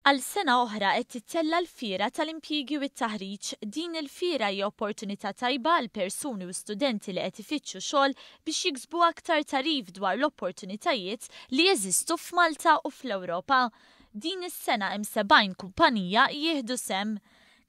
Għal sena oħra qed tittella' l-Fiera tal-Impjiegi u t-Taħriġ. Din il-fiera hija opportunità tajba għal persuni u studenti li qed ifittxu xogħol biex jiksbu aktar tagħrif dwar l-opportunitajiet li jeżistu f'Malta u fl-Ewropa. Din is-sena hemm 70 kumpanija jieħdu sehem.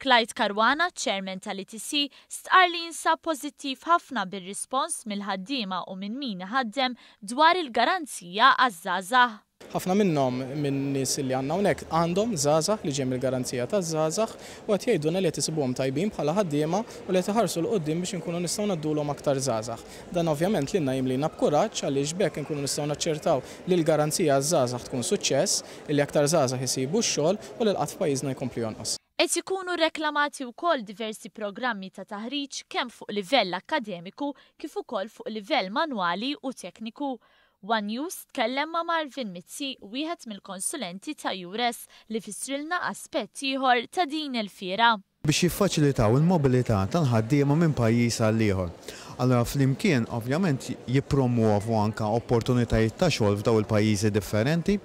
Clyde Caruana, Chairman tal-ETC, stqarr li jinsab pożittiv ħafna bir-rispons mill-ħaddiema u minn min iħaddem dwar il-garanzija għaż-żgħażagħ. Ħafna minnhom minn nies li għandna hawnhekk għandhom żgħażagħ li ġej mill-garanzija taż-żgħażagħ u qed jgħidulna li qed isibuhom tajbin bħala ħaddiema u li qed iħarsu 'l quddiem biex inkunu nistgħu ngħaddulhom aktar żgħażagħ. Dan ovvjament lilna jimlina b'kuraġġ għaliex b'hekk inkunu nistgħu naċċertaw li l-garanzija għaż-żgħażagħ tkun suċċess, illi aktar żgħażagħ isibu x-xogħol u li l-qgħad f'pajjiżna jkompli jonqos. Qed ikunu reklamati wkoll diversi programmi ta' taħriġ kemm fuq livell akkademiku kif ukoll fuq livell manwali u tekniku. One News tkellem ma' Marvin Mizzi, wieħed mill-konsulenti ta' EURES, li fissrilna aspett ieħor ta' din il-fiera. Biex jiffaċilitaw il-mobilità tal-ħaddiema minn pajjiż għal ieħor. Allura flimkien ovvjament jippromwovu anke opportunitajiet ta' xogħol f'dawn il-pajjiżi differenti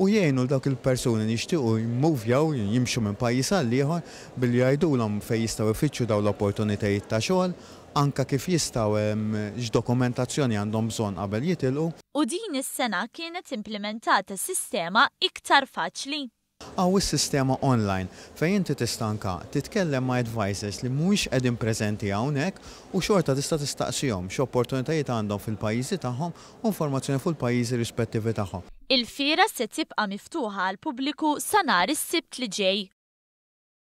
u jgħinu 'l dawk il-persuni li jixtiequ jmuvjaw, jimxu minn pajjiż għal ieħor billi jgħidulhom fejn jistgħu jfittxu dawn l-opportunitajiet ta' xogħol, anke kif jistgħu x'dokumentazzjoni għandhom bżonn qabel jitilqu. U din is-sena kienet implimentata sistema iktar faċli. Hawn is-sistema online fejn inti tista' anke titkellem ma' advisors li mhumiex qegħdin preżenti hawnhekk u xorta tista' tistaqsihom x'opportunitajiet għandhom fil-pajjiżi tagħhom u informazzjoni fuq il-pajjiżi rispettivi tagħhom. Il-fiera se tibqa' miftuħa għall-pubbliku sa nhar is-Sibt li ġej.